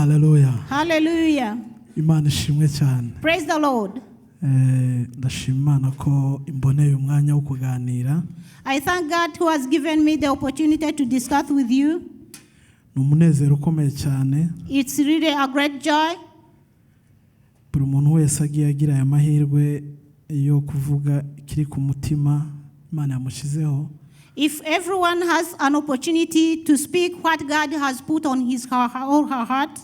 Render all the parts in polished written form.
Haleluya. Hallelujah. Imana ishimwe cyane. Praise the Lord. Ndashima Imana ko imboneye umwanya wo kuganira. I thank God who has given me the opportunity to discuss with you. Ni umunezero ukomeye cyane. It's really a great joy. Buri muntu wese agiye agira aya mahirwe yo kuvuga ikiri ku mutima Imana yamushyizeho. If everyone has an opportunity to speak what God has put on his or her heart,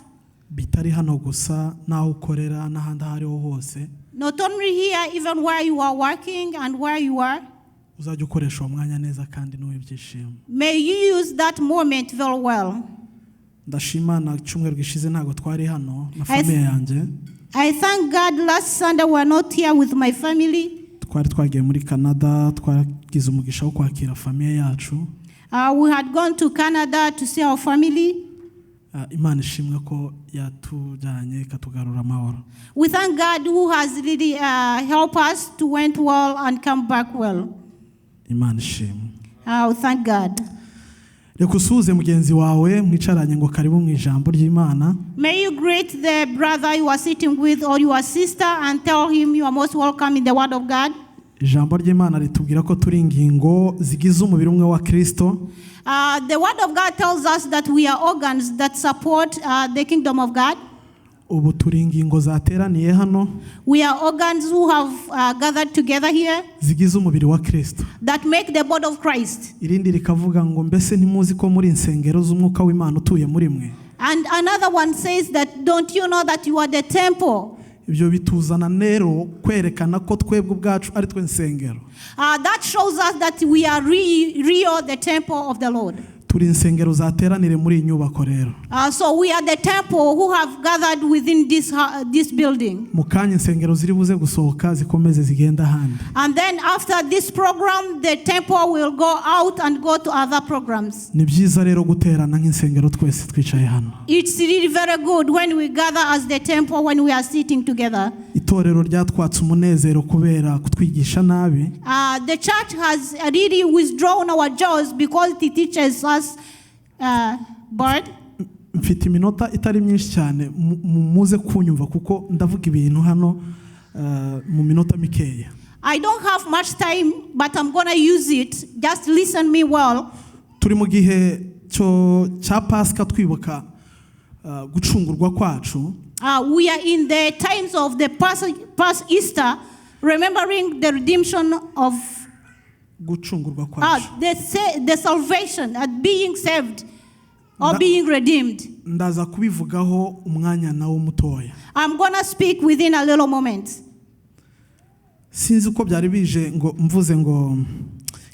bitari hano gusa, n'aho ukorera n'ahandi aho ariho hose, not only here, even where you are working and where you are, uzajya ukoresha uwo mwanya neza kandi n'uw'ibyishimo. May you use that moment very well. Ndashima na cyumweru gishize ntabwo twari hano na famille yanjye. I thank God last Sunday we were not here with my family. Twari twagiye muri Canada, twagize umugisha wo kwakira famille yacu. We had gone to Canada to see our family. Imana ishimwe ko yatujyanye ikatugarura amahoro. We thank God who has really helped us to went well and come back well. Imana ishimwe. We thank God. Reka usuhuze mugenzi wawe mwicaranye ngo karibu mu ijambo ry'Imana. May you greet the brother you are sitting with or your sister and tell him you are most welcome in the Word of God. Ijambo ry'Imana ritubwira ko turi ingingo zigize umubiri umwe wa Kristo. The Word of God tells us that we are organs that support the kingdom of God. Ubu turi ingingo zateraniye hano We are organs who have gathered together here zigize umubiri wa Kristo. That make the body of Christ. Irindi rikavuga ngo mbese ntimuzi ko muri insengero z'umwuka w'Imana utuye muri mwe? And another one says that, don't you know that you are the temple? Ibyo bituzana rero kwerekana ko twebwe ubwacu ari twe nsengero. That shows us that we are real the temple of the Lord. Turi insengero zateranire muri iyi nyubako rero. So we are the temple who have gathered within this building. Mu kanya insengero ziri buze gusohoka zikomeze zigenda ahandi. And then after this program, the temple will go out and go to other programs. Ni byiza rero guterana nk'insengero twese twicaye hano. It's really very good when we gather as the temple, when we are sitting together. Itorero ryatwatse umunezero kubera kutwigisha nabi. The church has really withdrawn our joys because it teaches us bad. Mfite iminota itari myinshi cyane, muze kunyumva kuko ndavuga ibintu hano mu minota mikeya. I don't have much time, but I'm going to use it. Just listen me well. Turi mu gihe cyo cya Pasika twibuka gucungurwa kwacu. We are in the times of the past Easter, remembering the redemption of gucungurwa kwacu. the salvation, being saved or being redeemed. Ndaza kubivugaho umwanya nawo mutoya. I'm going to speak within a little moment. Sinzi uko byari bije ngo mvuze ngo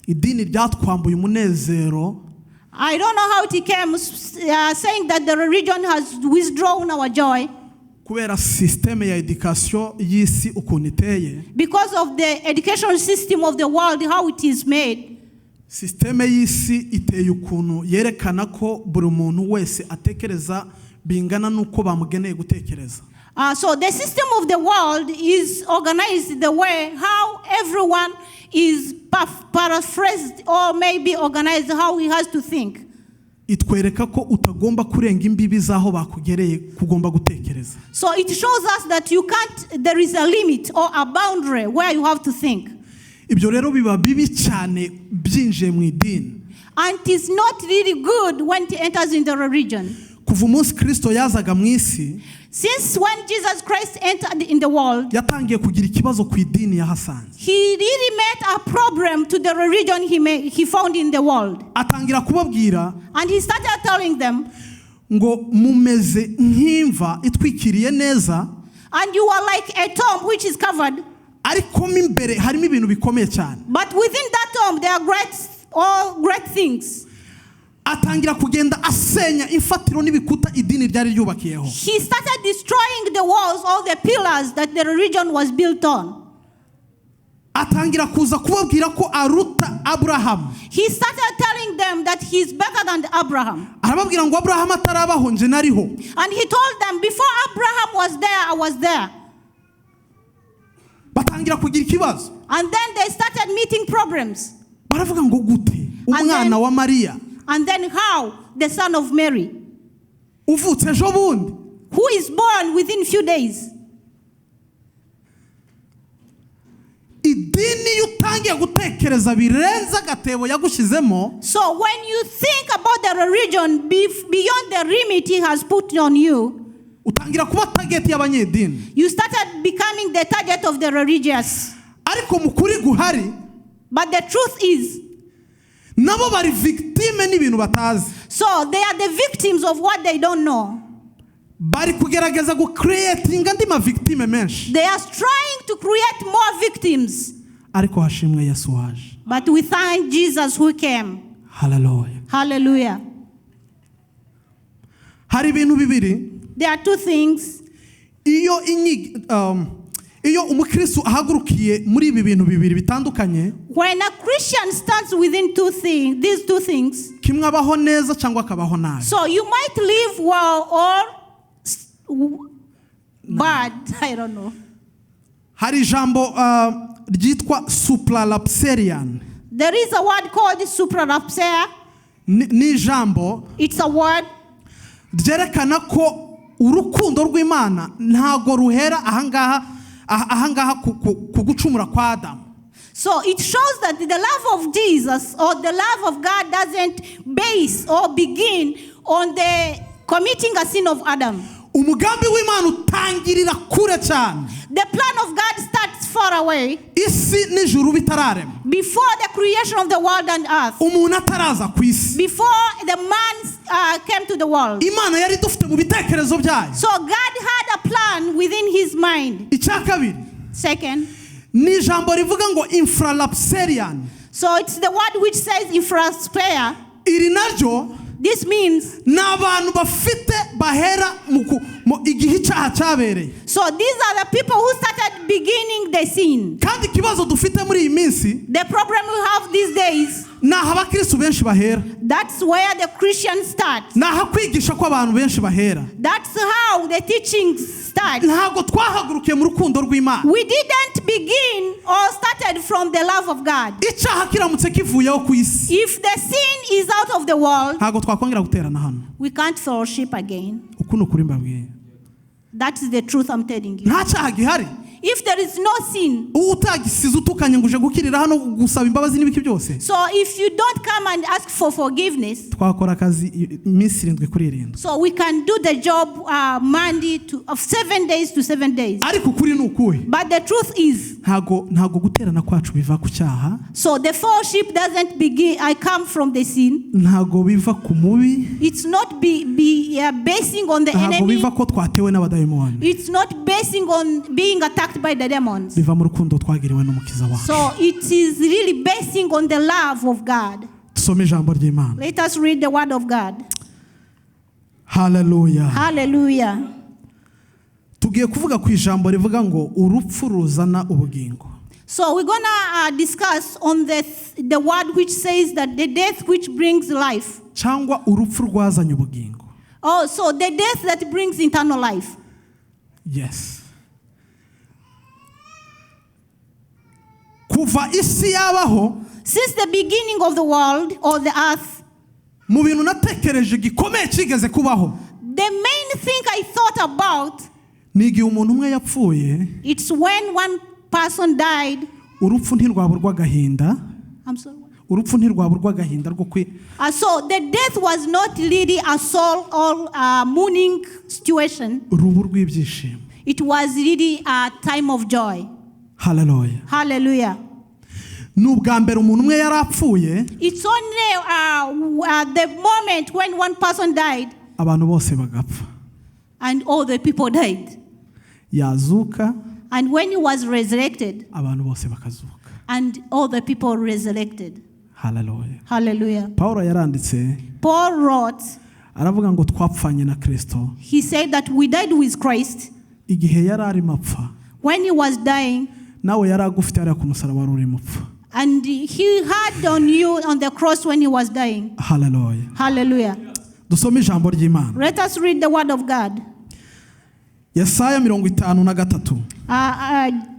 idini ryatwambuye umunezero. I don't know how it came, saying that the religion has withdrawn our joy kubera système ya éducation y'isi ukuntu iteye. Because of the education system of the world, how it is made. Système y'isi iteye ukuntu yerekana ko buri muntu wese atekereza bingana n'uko bamugeneye gutekereza. So the system of the world is organized the way how everyone is paraphrased or maybe organized how he has to think. Itwereka ko utagomba kurenga imbibi z'aho bakugereye kugomba gutekereza. So it shows us that you can't, there is a limit or a boundary where you have to think. Ibyo rero biba bibi cyane byinjiye mu idini. And it is not really good when it enters in the religion. Kuva umunsi Kirisito yazaga mu isi, Since when Jesus Christ entered in the world, yatangiye kugira ikibazo ku idini yahasanze. He really met a problem to the religion he found in the world. Atangira kubabwira And he started telling them, ngo mumeze nk'imva itwikiriye neza, and you are like a tomb which is covered, ariko mo imbere harimo ibintu bikomeye cyane. But within that tomb there are great, all great things. Atangira kugenda asenya imfatiro n'ibikuta idini ryari ryubakiyeho. He started destroying the walls, all the pillars that the religion was built on. Atangira kuza kubabwira ko aruta Aburahamu. He started telling them that he's better than Abraham. Arababwira ngo Aburahamu atarabaho nje nariho. And he told them, before Abraham was there, I was there. Batangira kugira ikibazo. And then they started meeting problems. Baravuga ngo gute umwana wa Mariya And then how? The son of Mary, uvutse ejo bundi, Who is born within few days. Idini iyo utangiye gutekereza birenze agatebo yagushyizemo, So when you think about the religion beyond the limit he has put on you, utangira kuba target y'abanyedini. You started becoming the target of the religious. Ariko mu kuri guhari, But the truth is, nabo bari victime n'ibintu batazi. So they are the victims of what they don't know. Bari kugerageza gucreatinga andi ma victime menshi. They are trying to create more victims. Ariko hashimwe Yesu waje. But we thank Jesus who came. Haleluya. Hallelujah. Hari ibintu bibiri. There are two things. Iyo umukristo ahagurukiye muri ibi bintu bibiri bitandukanye, When a Christian stands within two things, these two things, kimwe abaho neza cyangwa akabaho nabi. So you might live well or bad. I don't know. Hari ijambo ryitwa supralapsarian. There is a word called supralapsaria. Ni ijambo It's a word ryerekana ko urukundo rw'Imana ntago ruhera ahangaha ku gucumura kwa Adamu. So it shows that the love of Jesus or the love of God doesn't base or begin on the committing a sin of Adam. Umugambi w'Imana utangirira kure cyane. The plan of God starts far away. Isi n'ijuru bitararema. Before the creation of the world and earth. Umuntu ataraza ku isi. Before the man came to the world. Imana yari idufite mu bitekerezo byayo. So God had a plan within his mind. Icya kabiri. Second. Ni ijambo rivuga ngo infralapsarian. So it's the word which says infrasphere. Iri naryo This means ni abantu bafite bahera mu igihe icyaha cyabereye. So these are the people who started beginning the sin. Kandi ikibazo dufite muri iyi minsi, The problem we have these days, ni aho abakristo benshi bahera. That's where the Christians start. Ni aho kwigisha ko abantu benshi bahera. That's how the teachings start. Ntabwo twahagurukiye mu rukundo rw'Imana. We didn't begin or started from the love of God. Icyaha kiramutse kivuyeho ku isi, If the sin is out of the world, ntabwo twakongera guterana hano. We can't fellowship again. Uku ni ukuri mbabwiye. That is the truth I'm telling you. Nta cyaha gihari. If there is no sin, Utagisize utukanye ngo uje gukirira hano gusaba imbabazi n'ibiki byose. So if you don't come and ask for forgiveness, twakora akazi iminsi irindwi kuri irindwi. So we can do the job Monday to of 7 days to 7 days. Ariko ukuri ni ukuhe? But the truth is, Ntago guterana kwacu biva ku cyaha. So the fellowship doesn't begin. I come from the sin. Ntago biva ku mubi. It's not be basing on the Ntago enemy. biva ko twatewe n'abadayimoni. It's not basing on being attacked by the demons. Biva mu rukundo twagiriwe n'umukiza wacu. So it is really basing on the love of God. Tusome ijambo ry'Imana. Let us read the word of God. Hallelujah. Hallelujah. Tugiye kuvuga ku ijambo rivuga ngo urupfu ruzana ubugingo. So we're going to discuss on the word which says that the death which brings life. Cyangwa urupfu rwazanye ubugingo. Oh, so the death that brings eternal life. Yes. Kuva isi yabaho, since the beginning of the world or the earth, mu bintu natekereje gikomeye kigeze kubaho, the main thing I thought about, ni igihe umuntu umwe yapfuye, it's when one person died. Urupfu ntirwaburwa agahinda. I'm sorry. Urupfu ntirwaburwa agahinda rwo kwi- So the death was not really a soul or mourning situation. Urubu rw'ibyishimo. It was really a time of joy. Hallelujah. Hallelujah. Ni ubwa mbere umuntu umwe yarapfuye, It's only the moment when one person died abantu bose bagapfa. and all the people died. Yazuka, And when he was resurrected, abantu bose bakazuka. and all the people resurrected. Hallelujah. Hallelujah. Paul yaranditse, Paul wrote, aravuga ngo twapfanye na Kristo. He said that we died with Christ. Igihe yari arimo apfa, When he was dying, nawe yari agufite hariya ku musaraba wari urimo upfa. And he had on you on the cross when he was dying. Hallelujah. Hallelujah. Dusome ijambo ry'Imana. Let us read the word of God. Yesaya mirongo itanu na gatatu.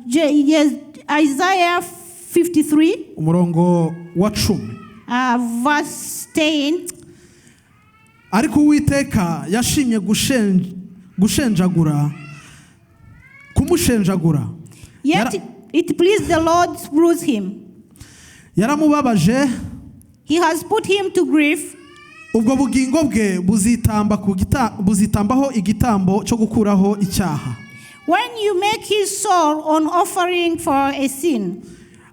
Yes, Isaiah 53. Umurongo wa 10. Verse 10. Ariko Uwiteka yashimye Gushenjagura kumushenjagura. Yet it pleased the Lord to bruise him. Yaramubabaje. He has put him to grief. Ubwo bugingo bwe buzitamba ku buzitambaho igitambo cyo gukuraho icyaha. When you make his soul an offering for a sin,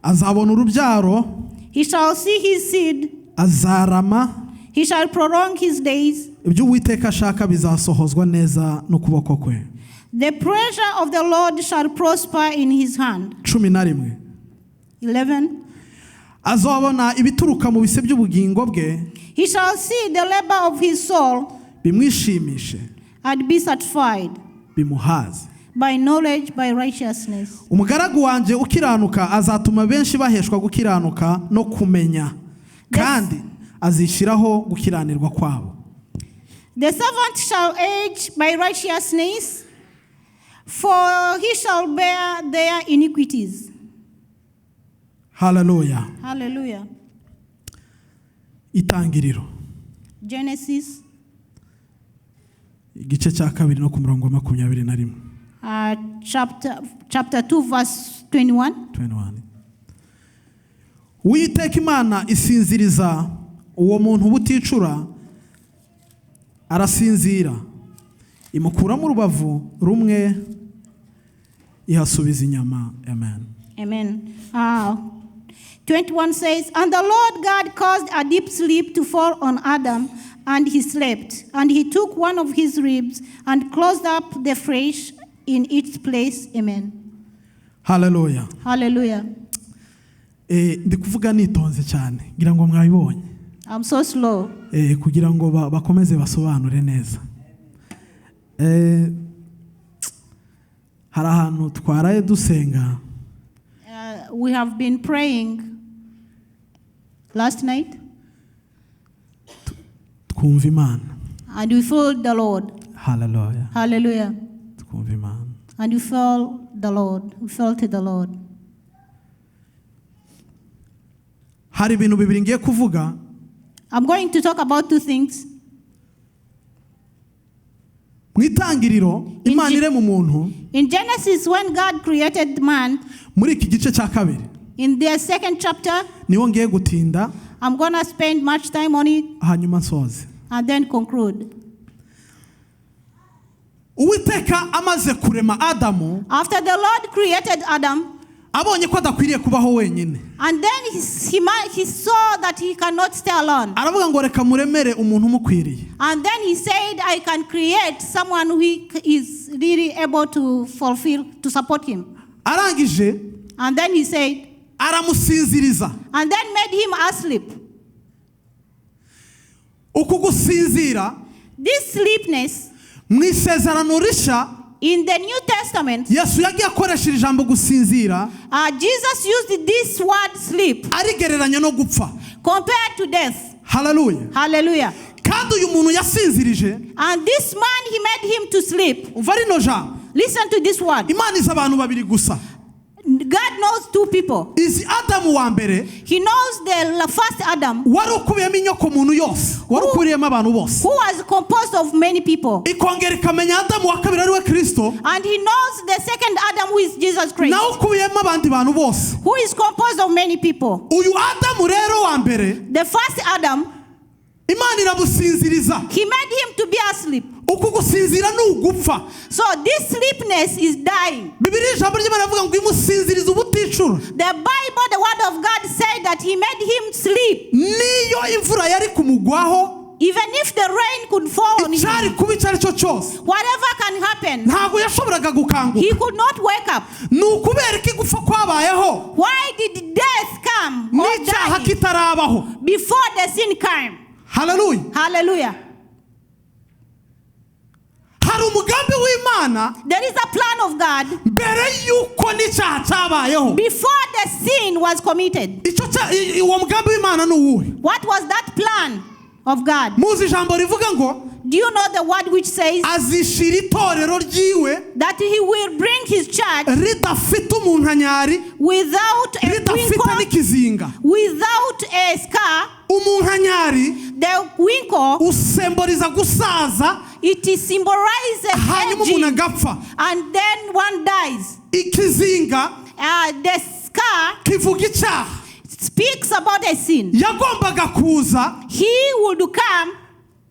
Azabona urubyaro. He shall see his seed, Azarama. He shall prolong his days. Ibyo Uwiteka ashaka bizasohozwa neza n'ukuboko kwe. The pleasure of the Lord shall prosper in his hand. 11. 11. Azabona ibituruka mu bise by'ubugingo bwe. He shall see the labor of his soul Bimwishimishe. And be satisfied Bimuhaze. By knowledge, by righteousness. Umugaragu wanjye ukiranuka azatuma benshi baheshwa gukiranuka no kumenya, kandi azishyiraho gukiranirwa kwabo. The servant shall age by righteousness, for he shall bear their iniquities. Haleluya. Hallelujah. Itangiriro. Genesis. Igice cya kabiri no ku murongo wa 21. Chapter 2, verse 21. 21. Uwiteka Imana isinziriza uwo muntu buticura, arasinzira, imukuramo urubavu rumwe, ihasubiza inyama. Amen. Amen. 21 says, "And the Lord God caused a deep sleep to fall on Adam, and he slept. And he took one of his ribs and closed up the flesh in its place." Amen. Haleluya. Hallelujah. Ndi kuvuga nitonze cyane ngira ngo mwabibonye. I'm so slow. Kugira ngo bakomeze basobanure neza. Hari ahantu twaraye dusenga. We have been praying last night. Twumva Imana. And we felt the Lord. Hallelujah. Hallelujah. Twumva Imana. And we felt the Lord. We felt the Lord. Hari ibintu bibiri ngiye kuvuga. I'm going to talk about two things. Mu itangiriro Imana irema umuntu. In Genesis, when God created man, muri iki gice cya kabiri, in the second chapter, niho ngiye gutinda. I'm going to spend much time on it. Hanyuma nsoze. And then conclude. Uwiteka amaze kurema Adamu, After the Lord created Adam, abonye ko adakwiriye kubaho wenyine, and then he saw that he cannot stay alone. Aravuga ngo reka muremere umuntu umukwiriye. And then he said, "I can create someone who is really able to fulfill, to support him." Arangije, And then he said, aramusinziriza. And then made him asleep. Uku gusinzira, This sleepness, mu isezerano rishya, in the New Testament, Yesu yagiye akoresha iri jambo gusinzira, Jesus used this word sleep arigereranya no gupfa. Compared to death. Hallelujah. Hallelujah. Kandi uyu muntu yasinzirije, And this man, he made him to sleep. Umva rino jambo. Listen to this word. Imana izi abantu babiri gusa. God knows two people. Izi Adamu wa mbere, He knows the first Adam, wari ukubiyemo inyoko muntu yose, wari ukubiyemo abantu bose, who was composed of many people. Ikongera ikamenya Adamu wa kabiri ariwe Kristo, And he knows the second Adam, who is Jesus Christ, nawe ukubiyemo abandi bantu bose. Who is composed of many people. Uyu Adamu rero wa mbere, The first Adam, Imana iramusinziriza. He made him to be asleep. Uku gusinzira ni ugupfa. So this sleepness is dying. Bibiliya ijambo ry'Imana rivuga ngo imusinziriza ubuticura. The Bible, the word of God said that he made him sleep. Niyo imvura yari kumugwaho, Even if the rain could fall on him, icyari kuba icyo ari cyo cyose, whatever can happen, ntabwo yashoboraga gukanguka. He could not wake up. Ni ukubera iki gupfa kwabayeho Why did death come or n'icyaha die kitarabaho? Before the sin came? Hallelujah. Hallelujah. Hari umugambi w'Imana There is a plan of God mbere y'uko n'icyaha cyabayeho. Before the sin was committed. Icyo uwo mugambi w'Imana ni uwuhe? What was that plan of God? Muzi ijambo rivuga ngo Do you know the word which says azishira itorero ryiwe that he will bring his church ridafite umunkanyari, without a ridafite wrinkle, n'ikizinga? Without a scar? Umunkanyari The wrinkle usemboriza gusaza, It is symbolizes Hanyuma umuntu aging, agapfa. And then one dies. Ikizinga The scar kivuga icyaha. Speaks about a sin. Yagombaga kuza He would come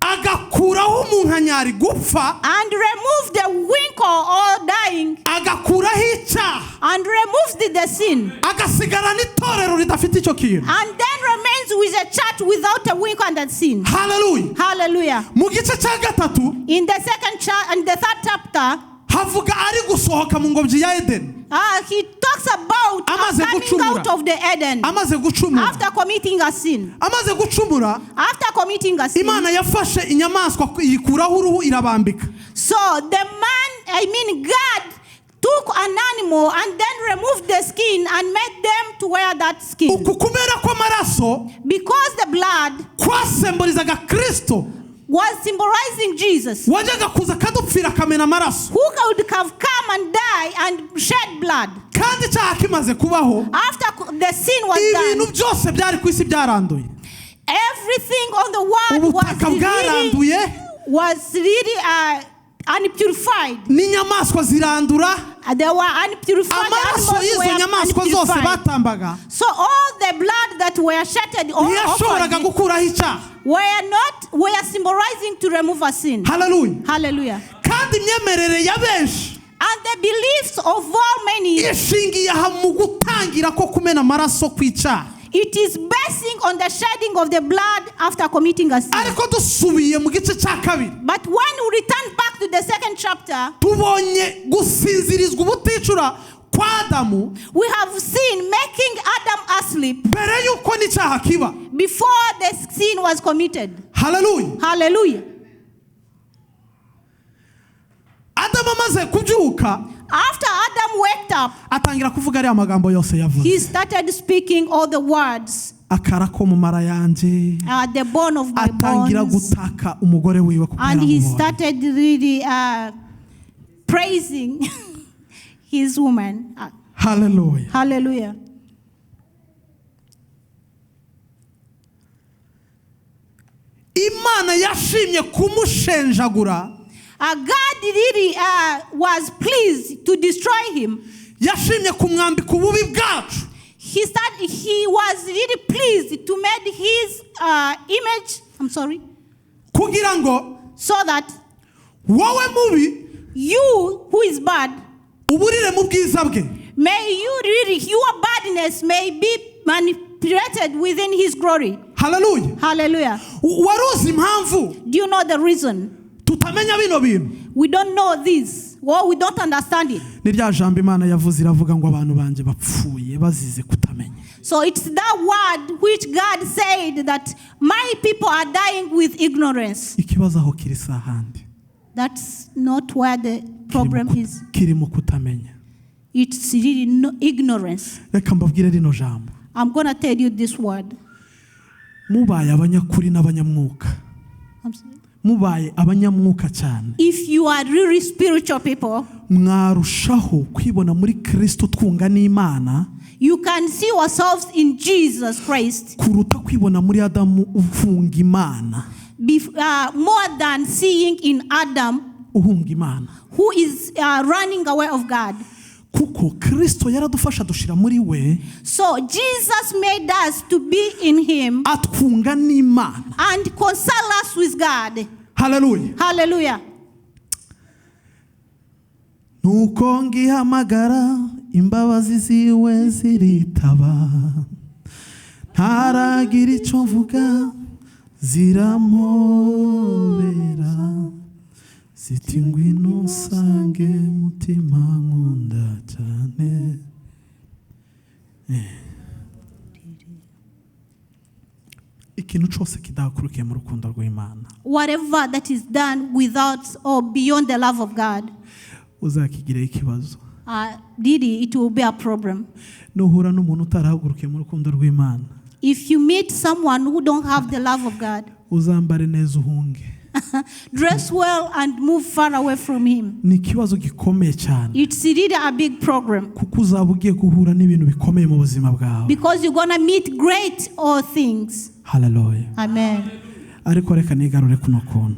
agakuraho umunkanyari gupfa and remove the wrinkle or dying agakuraho icyaha and removes the sin agasigara n'itorero ridafite icyo kintu. And then remains with a church without a wrinkle and a sin. Haleluya. Hallelujah. Mu gice cya gatatu In the second in the third chapter, havuga ari gusohoka mu ngobyi ya Edeni. He talks about Amaze coming gucumura. Out of the Eden Amaze gucumura. After committing a sin. Amaze gucumura. After committing a sin. Imana yafashe inyamaswa iyikuraho uruhu irabambika. So the man, I mean God, took an animal and then removed the skin and made them to wear that skin. Uku kumera kw'amaraso Because the blood kwasemburizaga Kristo was symbolizing Jesus, wajyaga kuza akadupfira akamena amaraso. Who could have come and die and shed blood. Kandi icyaha kimaze kubaho After the sin was ibintu done, byose byari ku isi byaranduye. Everything on the world was Ubutaka really, bwaranduye was really unpurified. N'inyamaswa zirandura. There were unpurified Amaraso animals y'izo were nyamaswa zose unpurified. batambaga So all the blood that were shed or ntiyashoboraga offered gukuraho icyaha. Were not were symbolizing to remove a sin. Haleluya. Hallelujah. Kandi imyemerere ya benshi And the beliefs of all many, ishingiye aha mu gutangira ko kumena amaraso kw'icyaha. It is basing on the shedding of the blood after committing a sin. Ariko dusubiye mu gice cya kabiri But when we return back to the second chapter, tubonye gusinzirizwa ubuticura kwa Adamu we have seen making Adam asleep mbere y'uko n'icyaha kiba. Before the sin was committed. Haleluya. Hallelujah. Adamu amaze kubyuka After Adam waked up, atangira kuvuga ariya magambo yose yavuze. He started speaking all the words, Akara ko mu mara yanjye the bone of my atangira bones. Gutaka umugore wiwe kuko And he yaramubonye. Started really praising his woman. Haleluya. Hallelujah. Imana yashimye kumushenjagura. God really was pleased to destroy him. Yashimye kumwambika ububi bwacu. He was really pleased to make his image, I'm sorry, kugira ngo so that wowe mubi you who is bad, uburire mu bwiza bwe. May you really, your badness may be manipulated within his glory. Haleluya. Hallelujah. Wari uzi impamvu Do you know the reason? Tutamenya bino bintu? We don't know this, or we don't understand it. Ni rya jambo Imana yavuze iravuga ngo abantu banjye bapfuye bazize kutamenya. So it's that word which God said that my people are dying with ignorance. Ikibazo aho kiri si ahandi. That's not where the problem is. Kiri mu kutamenya. It's really no ignorance. Reka mbabwire rino jambo. I'm going to tell you this word. Mubaye abanyakuri n'abanyamwuka I'm sorry. Mubaye abanyamwuka cyane If you are really spiritual people, mwarushaho kwibona muri Kristo twunga n'Imana you can see yourselves in Jesus Christ kuruta kwibona muri Adamu uhunga Imana. More than seeing in Adam uhunga Imana who is running away of God. Kuko Kristo yaradufasha dushira muri we So Jesus made us to be in him atwunga n'Imana. And console us with God. Haleluya. Hallelujah. Nuko ngihamagara imbabazi ziwe ziritaba ntaragira icyo mvuga zirampobera ziti ngwino usange mutima nkunda cyane. Ikintu cyose kidakurukiye mu rukundo rw'Imana Whatever that is done without or beyond the love of God, uzakigireho ikibazo. Really, it will be a problem. Nuhura n'umuntu utarahagurukiye mu rukundo rw'Imana If you meet someone who don't have the love of God, uzambare neza uhunge. Dress well and move far away from him. Ni ikibazo gikomeye cyane It's really a big problem kuko uzaba ugiye guhura n'ibintu bikomeye mu buzima bwawe. Because you're gonna meet great all things. Haleluya. Amen. Ariko reka nigarure kuno kuntu.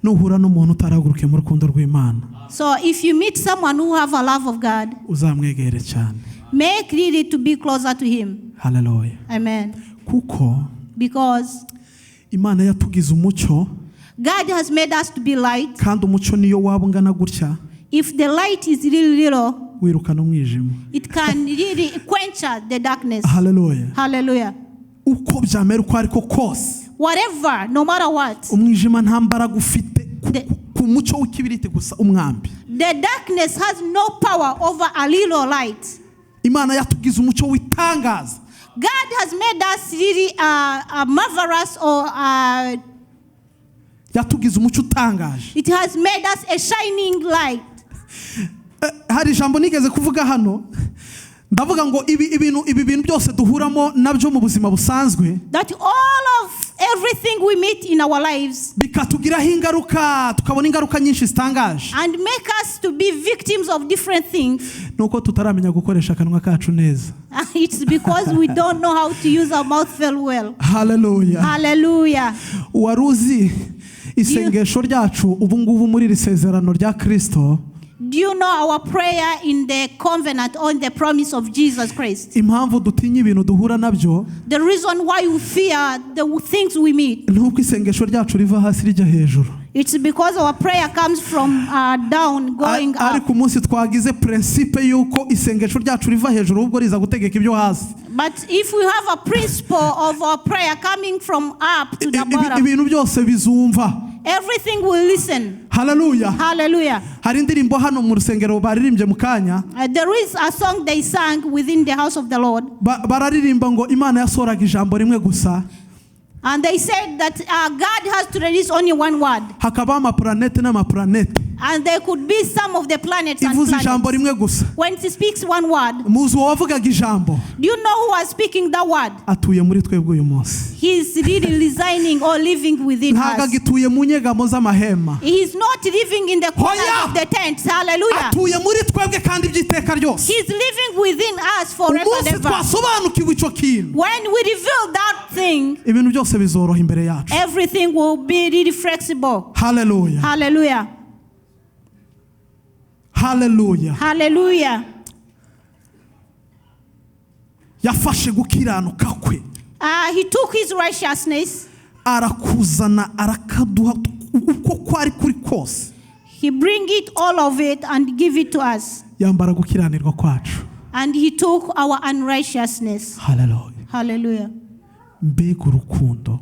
Nuhura n'umuntu utarahagurukiye mu rukundo rw'Imana, So if you meet someone who have a love of God, uzamwegere cyane. Make really to be closer to him. Haleluya. Amen. Kuko Because Imana yatugize umucyo, God has made us to be light. Kandi umucyo niyo waba ungana gutya, If the light is really little, wirukana umwijima. It can really quench the darkness. Haleluya. Hallelujah. Uko byamera uko ariko kose, Whatever, no matter what, umwijima nta mbaraga ufite ku mucyo w'ikibiriti gusa umwambi. The darkness has no power over a little light. Imana yatugize umucyo w'itangaza. God has made us really a marvelous or yatugize umucyo utangaje. It has made us a shining light. Hari ijambo nigeze kuvuga hano, ndavuga ngo ibi bintu byose duhuramo nabyo mu buzima busanzwe, that all of everything we meet in our lives bikatugiraho ingaruka, tukabona ingaruka nyinshi zitangaje, and make us to be victims of different things. Nuko tutaramenya gukoresha akanwa kacu neza. It's because we don't know how to use our mouth very well. Hallelujah. Hallelujah. Waruzi isengesho ryacu ubu ngubu muri iri sezerano rya Kristo? Do you know our prayer in the covenant on the promise of Jesus Christ? Impamvu dutinya ibintu duhura nabyo, The reason why we fear the things we meet, nuko isengesho ryacu riva hasi rijya hejuru. It's because our prayer comes from down going up. Ariko umunsi twagize principe yuko isengesho ryacu riva hejuru ubwo riza gutegeka ibyo hasi. But if we have a principle of our prayer coming from up to the bottom, Ibintu byose bizumva. Everything will listen. Hallelujah. Hallelujah. Hari indirimbo hano mu rusengero baririmbye mu kanya. There is a song they sang within the house of the Lord. Bararirimba ngo Imana yasohoraga ijambo rimwe gusa. And they said that God has to release only one word. Hakaba amaplanete n'amaplanete. And there could be some of the planets and Ivuze ijambo planets. rimwe gusa. When she speaks one word, Muzi uwo wavugaga ijambo? Do you know who was speaking that word? Atuye muri twebwe uyu munsi. He's really resigning or living within Ntabwo us. agituye mu nyegamo z'amahema. He's not living in the corners Hoya! of the tents. Hallelujah. Atuye muri twebwe kandi by'iteka ryose. He's living within us forever and Umunsi ever. twasobanukiwe icyo kintu, When we reveal that thing, ibintu byose bizoroha imbere yacu. Everything will be really flexible. Hallelujah. Hallelujah. Hallelujah. Hallelujah. Yafashe gukiranuka kwe. He took his righteousness. Arakuzana arakaduha uko kwari kuri kose. He bring it all of it and give it to us. Yambara gukiranirwa kwacu. And he took our unrighteousness. Hallelujah. Hallelujah. Mbega urukundo.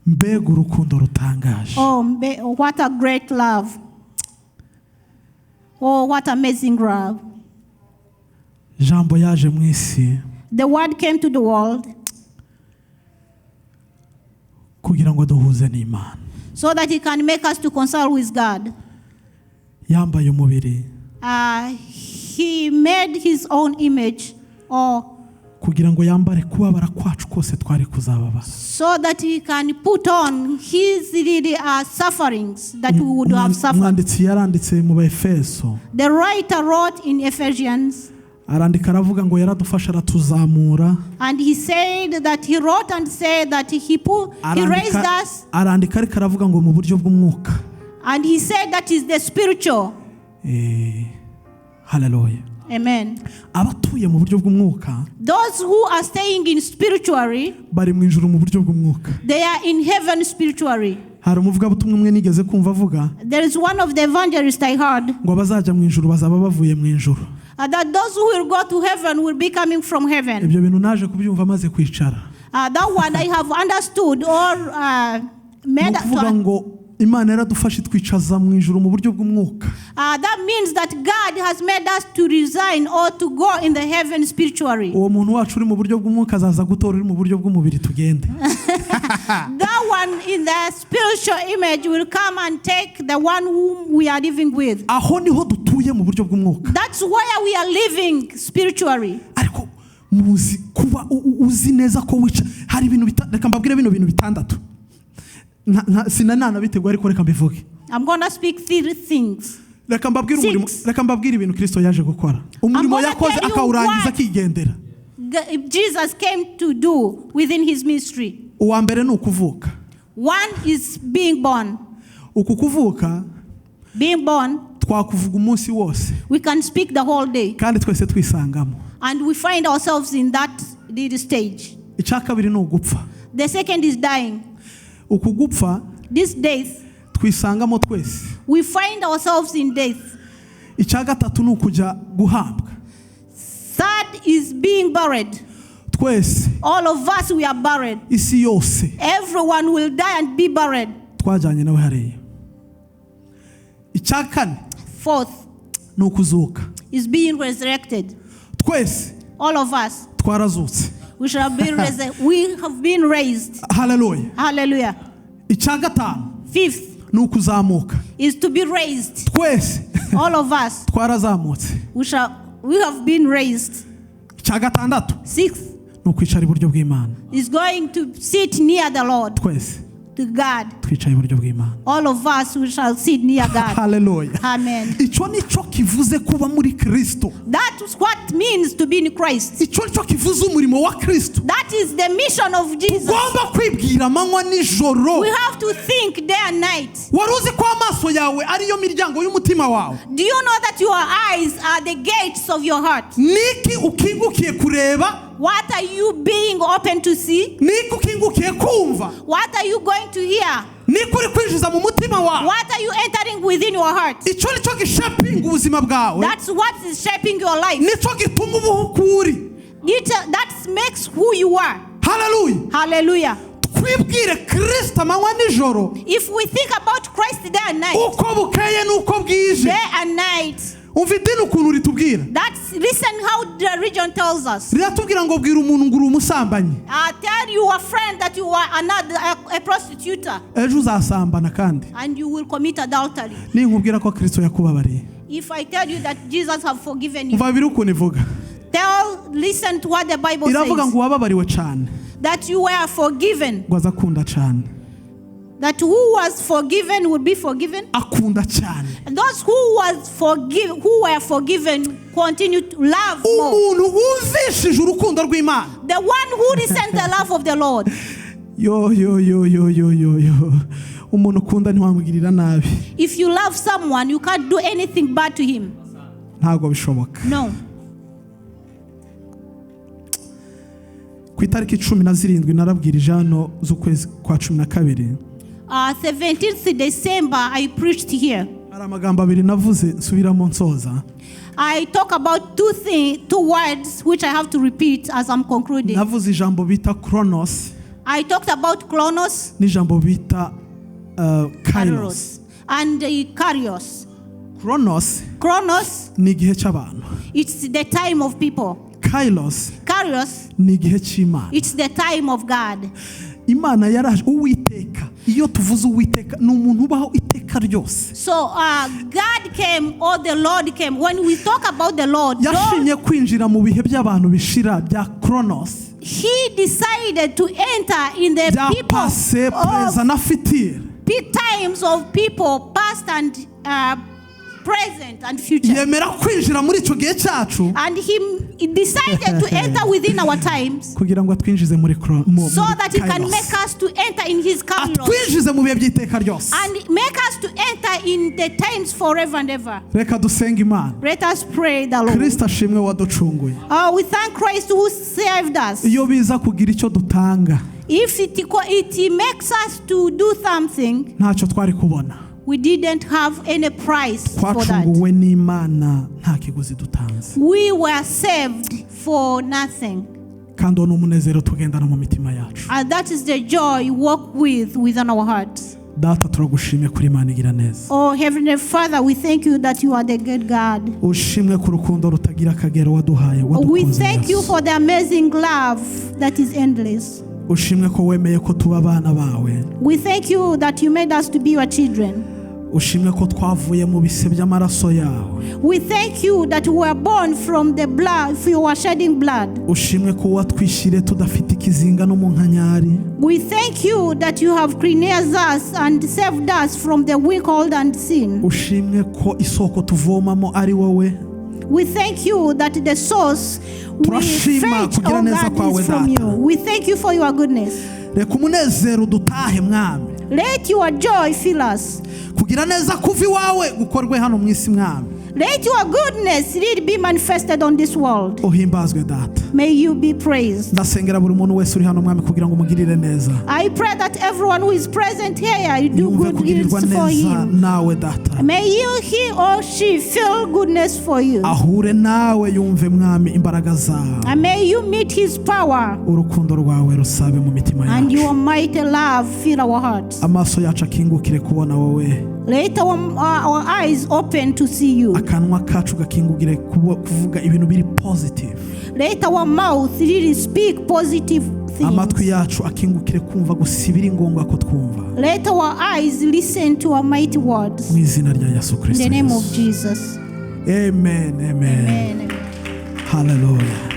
Mbega urukundo rutangaje. Oh, what a great love. Oh, what amazing love. Jambo yaje mu isi. The word came to the world. Kugira ngo duhuze n'Imana. So that he can make us to consult with God. Yambaye umubiri. He made his own image, or kugira ngo yambare kubabara kwacu kose twari kuzababara. So that he can put on his really, sufferings that we would have suffered. Umwanditsi yaranditse mu Baefeso. The writer wrote in Ephesians. Arandika aravuga ngo yaradufasha aratuzamura. And he said that he wrote and said that he raised us. Arandika ariko aravuga ngo mu buryo bw'umwuka. And he said that is the spiritual. Hallelujah. Amen. Abatuye mu buryo bw'umwuka, Those who are staying in spiritually, bari mu ijuru mu buryo bw'umwuka. They are in heaven spiritually. Hari umuvugabutumwa umwe nigeze kumva avuga There is one of the evangelists I heard, ngo abazajya mu ijuru bazaba bavuye mu ijuru. That those who will go to heaven will be coming from heaven. Ibyo bintu naje kubyumva maze kwicara. That one I have understood or made Ni ukuvuga to, ngo Imana yaradufashe itwicaza mu ijuru mu buryo bw'umwuka. That means that God has made us to resign or to go in the heaven spiritually. Uwo muntu wacu uri mu buryo bw'umwuka azaza gutora uri mu buryo bw'umubiri tugende. That one in the spiritual image will come and take the one whom we are living with. Aho niho dutuye mu buryo bw'umwuka. That's where we are living spiritually. Ariko muzi kuba uzi neza ko wica hari ibintu reka mbabwire bino bintu bitandatu. Sinanabiteguye ariko reka mbivuge. I'm going to speak three things. Reka mbabwire umurimo, Six. reka mbabwire ibintu Kristo yaje gukora. Umurimo I'm gonna yakoze tell you akawurangiza what akigendera. Jesus came to do within his ministry. Uwa mbere ni ukuvuka. One is being born. Uku kuvuka Being born, twakuvuga umunsi wose we can speak the whole day. Kandi twese twisangamo. And we find ourselves in that little stage. Icya kabiri ni ugupfa. The second is dying. Uku gupfa This death, twisangamo twese. We find ourselves in death. Icya gatatu ni ukujya guhambwa. Third is being buried. Twese All of us, we are buried. Isi yose Everyone will die and be buried. Twajyanye nawe hariya. Icya kane Fourth ni ukuzuka. Is being resurrected. Twese All of us, twarazutse. We have been raised. Haleluya. Hallelujah. Icya gatanu Fifth ni ukuzamuka. Is to be raised. Twese All of us, twarazamutse. we have been raised. Icya gatandatu Sixth ni ukwicara iburyo bw'Imana. Is going to sit near the Lord, Twese to God. twicaye iburyo bw'Imana. All of us, we shall sit near God. Haleluya. Amen. Icyo nicyo kivuze kuba muri Kristo. That is what means to be in Christ. Icyo nicyo kivuze umurimo wa Kristo. That is the mission of Jesus. Ugomba kwibwira amanywa nijoro. We have to think day and night. Wari uzi ko amaso yawe ariyo miryango y'umutima wawe? Do you know that your eyes are the gates of your heart? Niki ukingukiye kureba? What are you being open to see? Niki ukingukiye kumva? What are you going to hear? Niki uri kwinjiza mu mutima wawe? What are you entering within your heart? Icyo nicyo gishapinga ubuzima bwawe. That's what is shaping your life. Nicyo gituma ubaho uko uri. That makes who you are. Haleluya. Hallelujah. Twibwire Kristo amanywa nijoro. If we think about Christ day and night, Uko bukeye n'uko bwije. Day and night, Umva idini ukuntu ritubwira. That's listen how the religion tells us. Riratubwira ngo bwira umuntu ngo uri umusambanyi. Tell your friend that you are a prostitute. Ejo uzasambana kandi. And you will commit adultery. Ninkubwira ko Kristo yakubabariye. If I tell you that Jesus have forgiven you. Umva biri ukuntu ivuga. Listen to what the Bible Iravuga says. ngo wababariwe cyane. That you were forgiven. Ngo azakunda cyane. That who was forgiven would be forgiven. Akunda cyane. And those who were forgiven continue to love more. Umuntu wumvishije urukundo rw'Imana. The one who resents the love of the Lord. Yo yo yo yo yo yo yo. Umuntu ukunda ntiwamugirira nabi. If you love someone, you can't do anything bad to him. Ntabwo bishoboka. No. Ku itariki 17 narabwirije hano z'ukwezi kwa 12. 17th December I preached here. Hari amagambo abiri navuze nsubiramo nsoza. I talk about two words which I have to repeat as I'm concluding. Navuze ijambo bita Chronos. I talked about Chronos n'ijambo bita Kairos. And Kairos. Chronos Chronos, ni igihe cy'abantu. It's the time of people. Kairos Kairos, ni igihe cy'Imana. It's the time of God. Imana yaraje Uwiteka. Iyo tuvuze Uwiteka ni umuntu ubaho iteka ryose. So God came or the Lord came. When we talk about the Lord, yashimye kwinjira mu bihe by'abantu bishira bya Chronos. He decided to enter in the bya people passé, of présent na futur. Times of people, past and present and future. Yemera kwinjira muri icyo gihe cyacu. And he decided to enter within our times. Kugira ngo atwinjize muri So that he can Kairos. Make us to enter in his Kairos. Atwinjize mu bihe by'iteka ryose. And make us to enter in the times forever and ever. Reka dusenge Imana. Let us pray the Lord. Kristo ashimwe waducunguye. Oh, we thank Christ who saved us. Iyo biza kugira icyo dutanga. If it makes us to do something, ntacyo twari kubona. We didn't have any price for that. Twacunguwe n'Imana nta kiguzi dutanze. We were saved for nothing. Kandi uwo ni umunezero tugendana mu mitima yacu. And that is the joy we walk with within our hearts. Data turagushimye kuri Imana igira neza. Oh, Heavenly Father, we thank you that you are the good God. Ushimwe ku rukundo rutagira akagero waduhaye We wadukunze thank you Yesu. for the amazing love that is endless. Ushimwe ko wemeye ko tuba abana bawe. We thank you that you made us to be your children. Ushimwe ko twavuye mu bise by'amaraso yawe. We thank you that we were born from the blood, from your shedding blood. Ushimwe ko watwishyire tudafite ikizinga no mu nkanyari. We thank you that you have cleansed us and saved us from the wicked and sin. Ushimwe ko isoko tuvomamo ari wowe. We thank you that the source we Turashima fetch, kugira oh neza God, kwawe, is from Data. you. We thank you for your goodness. Reka umunezero udutahe, Mwami. Let your joy fill us. Kugira neza kuva iwawe gukorwe hano mu isi, Mwami. Let your goodness really be manifested on this world. Uhimbazwe, Data. May you be praised. Ndasengera buri muntu wese uri hano, Mwami, kugira ngo umugirire neza. I pray that everyone who is present here, you do Yumve good kugirirwa deeds for neza him. nawe, Data. May you, he or she, feel goodness for you. Ahure nawe, yumve, Mwami, imbaraga zawe. And may you meet his power Urukundo rwawe rusabe mu mitima and yacu. your mighty love fill our hearts. Amaso yacu akingukire kubona wowe. Let our eyes open to see you. Akanwa kacu gakingukire kuvuga ibintu biri positive. Let our mouth really speak positive Amatwi things. yacu akingukire kumva gusa ibiri ngombwa ko twumva. Let our eyes listen to our mighty words. Mu izina rya Yesu In Kirisito the name of Yesu. Jesus. Amen, amen. Amen. Hallelujah.